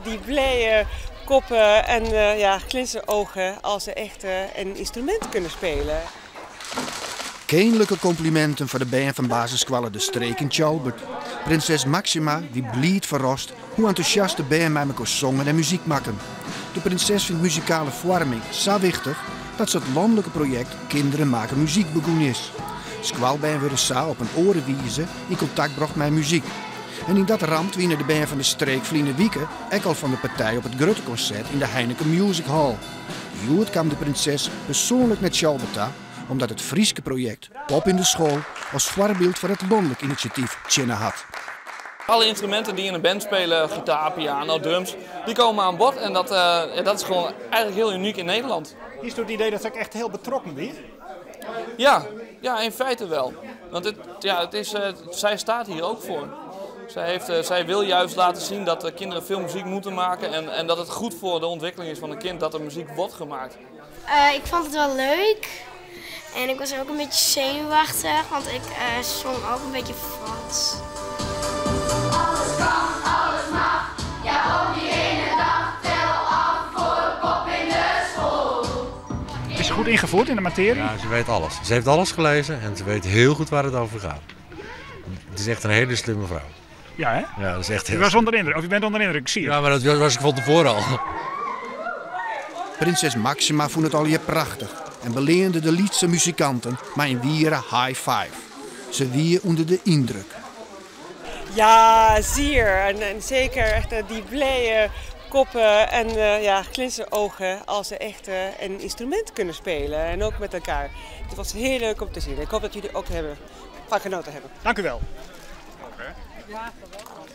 Die blije koppen en ja, glinsterogen als ze echt een instrument kunnen spelen. Keninklike kompliminten foar de bern fan basisskoalle De Streek yn Tsjalbert. Prinses Maxima wie bliid ferrast hoe entûsjast de bern mei mekoar songen en muzyk makken. De prinses fynt muzikale foarming sa wichtich dat se it lanlike projekt Kinderen Maken Muziek begûn is. Skoalbern wurde sa op in oare wize yn kontakt brocht mei muzyk. En yn dat ramt wiene de bern fan De Streek ferline wike ek al fan de partij op it grutte konsert yn de Heineken Music Hall. Hjoed kaam de prinses persoanlik nei Tsjalbert ta omdat it Fryske projekt Pop in de School as foarbyld foar it lanlik inisjatyf tsjinne hat. Alle instrumenten die in een band spelen, gitaar, piano, drums, die komen aan bod. En dat, ja, dat is gewoon eigenlijk heel uniek in Nederland. Is het idee dat ze echt heel betrokken wie? Ja, in feite wel. Want het, ja, het is, zij staat hier ook voor. Zij wil juist laten zien dat de kinderen veel muziek moeten maken en dat het goed voor de ontwikkeling is van een kind dat er muziek wordt gemaakt. Ik vond het wel leuk en ik was ook een beetje zenuwachtig, want ik zong ook een beetje vals. Alles kan, alles mag, ja op die ene dag, tel af voor Pop in de School. Is ze goed ingevoerd in de materie? Ja, ze weet alles. Ze heeft alles gelezen en ze weet heel goed waar het over gaat. Het is echt een hele slimme vrouw. Ja, hè? Ja, dat is echt heel U was slim. onder de indruk, of u bent onder de indruk, ik zie het. Ja, maar dat was ik van tevoren al. Prinses Maxima vond het al hier prachtich en beleande de lytse muzikanten mei in wiere high five. Se wie ûnder de yndruk. Ja, zeer. En zeker echt die blije koppen en ja, glinsterogen als ze echt een instrument kunnen spelen. En ook met elkaar. Het was heel leuk om te zien. Ik hoop dat jullie ook van genoten hebben. Dank u wel. Ja, geweldig.